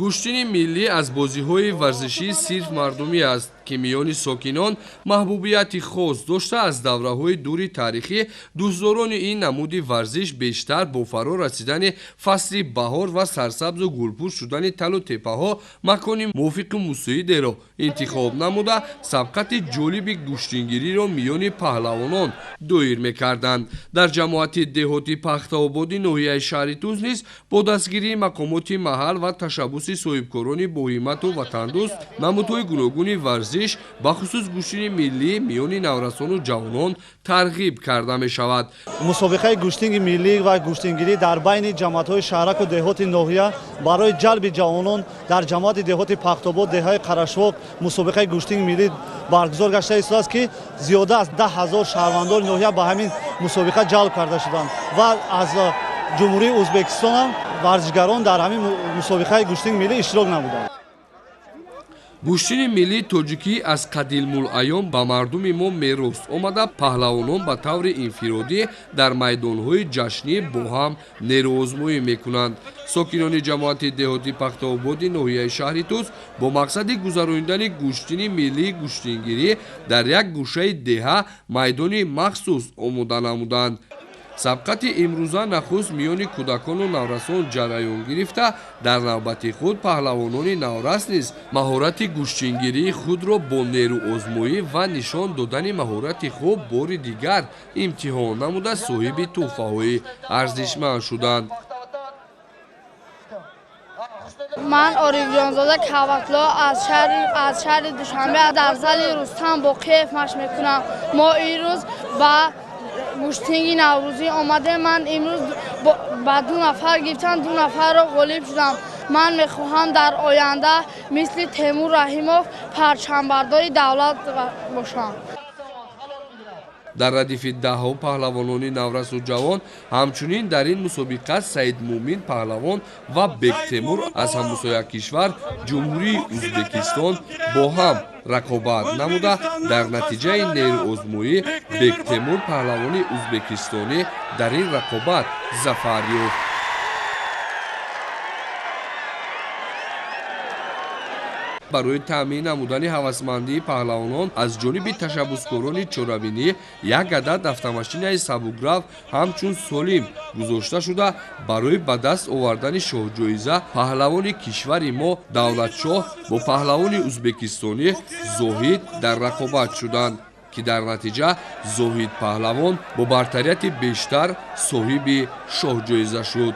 Гӯштини миллӣ аз бозиҳои варзишии сирф мардумӣ аст, ки миёни сокинон маҳбубияти хос дошта, аз давраҳои дури таърихӣ дӯстдорони ин намуди варзиш бештар бо фаро расидани фасли баҳор ва сарсабзу гулпӯш шудани талу теппаҳо макони мувофиқу мусоидеро интихоб намуда, сабқати ҷолиби гӯштингириро миёни паҳлавонон доир мекарданд. Дар ҷамоати деҳоти Пахтаободи ноҳияи шаҳри Тӯс низ бо дастгирии мақомоти маҳал ва ташаббуси соҳибкорони боҳиммату ватандӯст намудҳои гуногуни варзиш, бахусус гӯштини миллӣ, миёни наврасону ҷавонон тарғиб карда мешавад. Мусобиқаи гӯштинги миллӣ ва гӯштингирӣ дар байни ҷамоатҳои шаҳраку деҳоти ноҳия барои ҷалби ҷавонон дар ҷамоати деҳоти Пахтобод, деҳаи Қарашвоқ мусобиқаи гӯштинги миллӣ баргузор гашта истодааст, ки зиёда аз 10 000 шаҳрвандони ноҳия ба ҳамин мусобиқа ҷалб карда шуданд ва аз Ҷумҳурии Ӯзбекистонам варзишгарон дар ҳамин мусобиқаи гӯштинги миллӣ иштирок намуданд. Гӯштини миллии тоҷикӣ аз қадимулайём ба мардуми мо мерос омада, паҳлавонон ба таври инфиродӣ дар майдонҳои ҷашнӣ бо ҳам нерӯозмоӣ мекунанд. Сокинони ҷамоати деҳоти Пахтаободи ноҳияи шаҳри Тӯс бо мақсади гузаронидани гӯштини миллии гӯштингирӣ дар як гӯшаи деҳа майдони махсус омода намуданд. Сабқати имрӯза нахуст миёни кӯдакону наврасон ҷараён гирифта, дар навбати худ паҳлавонони наврас низ маҳорати гӯштингирии худро бо нерӯозмоӣ ва нишон додани маҳорати хуб бори дигар имтиҳон намуда, соҳиби тӯҳфаҳои арзишманд шуданд. Ман Орифҷонзода Каватло аз шаҳри Душанбе дар зали Рустам Боқиев машқ мекунам. Мо имрӯз ба гӯштинги наврӯзӣ омадем. Ман имрӯз ба ду нафар гирифтам, ду нафарро ғолиб шудам. Ман мехоҳам дар оянда мисли Темур Раҳимов парчамбардори давлат бошам. Дар радифи даҳҳо паҳлавонони наврасу ҷавон ҳамчунин дар ин мусобиқа Саидмуъмин паҳлавон ва Бектемур аз ҳамсоя кишвар, Ҷумҳурии Ӯзбекистон, бо ҳам рақобат намуда, дар натиҷаи нерӯозмоӣ Бектемур паҳлавони ӯзбекистонӣ дар ин рақобат зафар ёфт. Барои таъмин намудани ҳавасмандии паҳлавонон аз ҷониби ташаббускорони чорабинӣ як адад автомошинаи сабукрав ҳамчун солим гузошта шуда, барои ба даст овардани шоҳҷоиза паҳлавони кишвари мо Давлатшоҳ бо паҳлавони ӯзбекистонӣ Зоҳид дар рақобат шуданд, ки дар натиҷа Зоҳид паҳлавон бо бартарияти бештар соҳиби шоҳҷоиза шуд.